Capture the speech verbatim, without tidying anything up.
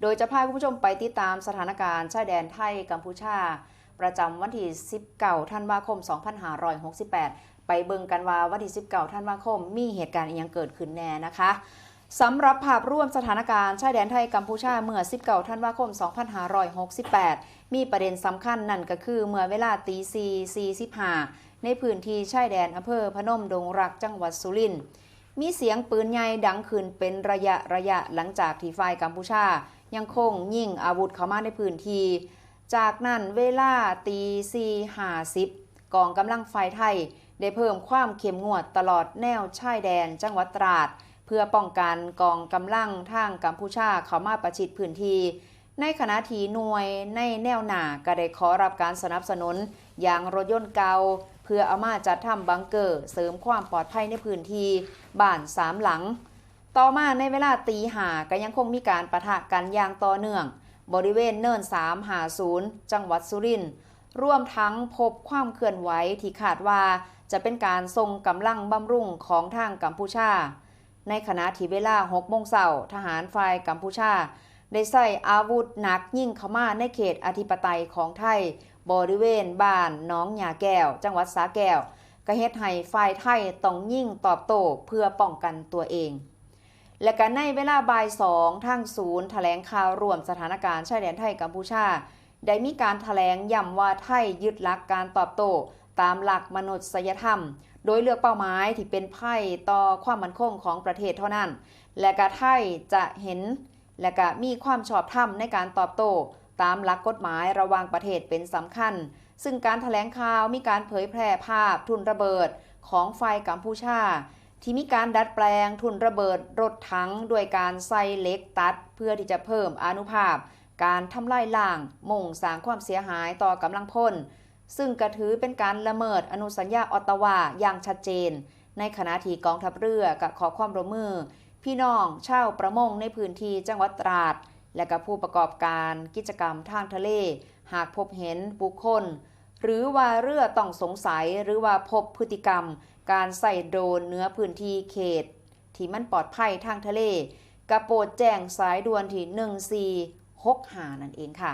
โดยจะพาคุณผู้ชมไปติดตามสถานการณ์ชายแดนไทยกัมพูชา ประจำวันที่สิบเก้าธันวาคมสองพันห้าร้อยหกสิบแปด ไปเบิ่งกันว่าวันที่สิบเก้าธันวาคมมีเหตุการณ์อิหยังเกิดขึ้นแน่นะคะ สำหรับภาพรวมสถานการณ์ชายแดนไทยกัมพูชาเมื่อสิบเก้าธันวาคมสองพันห้าร้อยหกสิบแปด มีประเด็นสำคัญนั่นก็คือเมื่อเวลาตีสี่สี่สิบห้า ในพื้นที่ชายแดนอำเภอพนมดงรักจังหวัดสุรินทร์ มีเสียงปืนใหญ่ดังขึ้นเป็นระยะระยะหลังจากที่ฝ่ายกัมพูชายังคงยิงอาวุธเข้ามาในพื้นที่ จากนั้นเวลาตีสี่ห้าสิบ กองกำลังฝ่ายไทยได้เพิ่มความเข้มงวดตลอดแนวชายแดนจังหวัดตราด เพื่อป้องกันกองกำลังทางกัมพูชาเข้ามาประชิดพื้นที่ ในขณะที่หน่วยในแนวหน้าก็ได้ขอรับการสนับสนุนยางรถยนต์เก่า เพื่อเอามาจัดทำบังเกอร์เสริมความปลอดภัยในพื้นที่บ้านสามหลัง ต่อมาในเวลาตีห้าก็ยังคงมีการปะทะกันอย่างต่อเนื่อง บริเวณเนินสามห้าศูนย์ จังหวัดสุรินทร์ รวมทั้งพบความเคลื่อนไหวที่คาดว่าจะเป็นการส่งกำลังบำรุงของทางกัมพูชา ในขณะที่เวลาหกโมงเช้า ทหารฝ่ายกัมพูชา ได้ใช้อาวุธหนักยิงเข้ามาในเขตอธิปไตยของไทย บริเวณบ้านหนองหญ้าแก้ว จังหวัดสระแก้ว ก็เฮ็ดให้ฝ่ายไทยต้องยิงตอบโต้เพื่อป้องกันตัวเอง และก็ในเวลาบ่ายสอง ทางศูนย์แถลงข่าวร่วมสถานการณ์ชายแดนไทยกัมพูชา ได้มีการแถลงย้ำว่าไทยยึดหลักการตอบโต้ตามหลักมนุษยธรรม โดยเลือกเป้าหมายที่เป็นภัยต่อความมั่นคงของประเทศเท่านั้น และก็ไทยจะเห็น และก็มีความชอบธรรมในการตอบโต้ตามหลักกฎหมายระหว่างประเทศเป็นสำคัญ ซึ่งการแถลงข่าวมีการเผยแพร่ภาพทุ่นระเบิดของฝ่ายกัมพูชา ที่มีการดัดแปลงทุ่นระเบิดรถถังด้วยการใส่เหล็กตัดเพื่อที่จะเพิ่มอานุภาพการทำลายล้าง มุ่งสร้างความเสียหายต่อกำลังพล ซึ่งก็ถือเป็นการละเมิดอนุสัญญาออตตาวาอย่างชัดเจน ในขณะที่กองทัพเรือก็ขอความร่วมมือพี่น้องชาวประมงในพื้นที่จังหวัดตราด และก็ผู้ประกอบการกิจกรรมทางทะเล หากพบเห็นบุคคล หรือว่าเรือต้องสงสัย หรือว่าพบพฤติกรรมการใส่โดรนเหนือพื้นที่เขต ที่มันปลอดภัยทางทะเล ก็โปรดแจ้งสายด่วนที่ หนึ่งสี่หกห้า นั่นเองค่ะ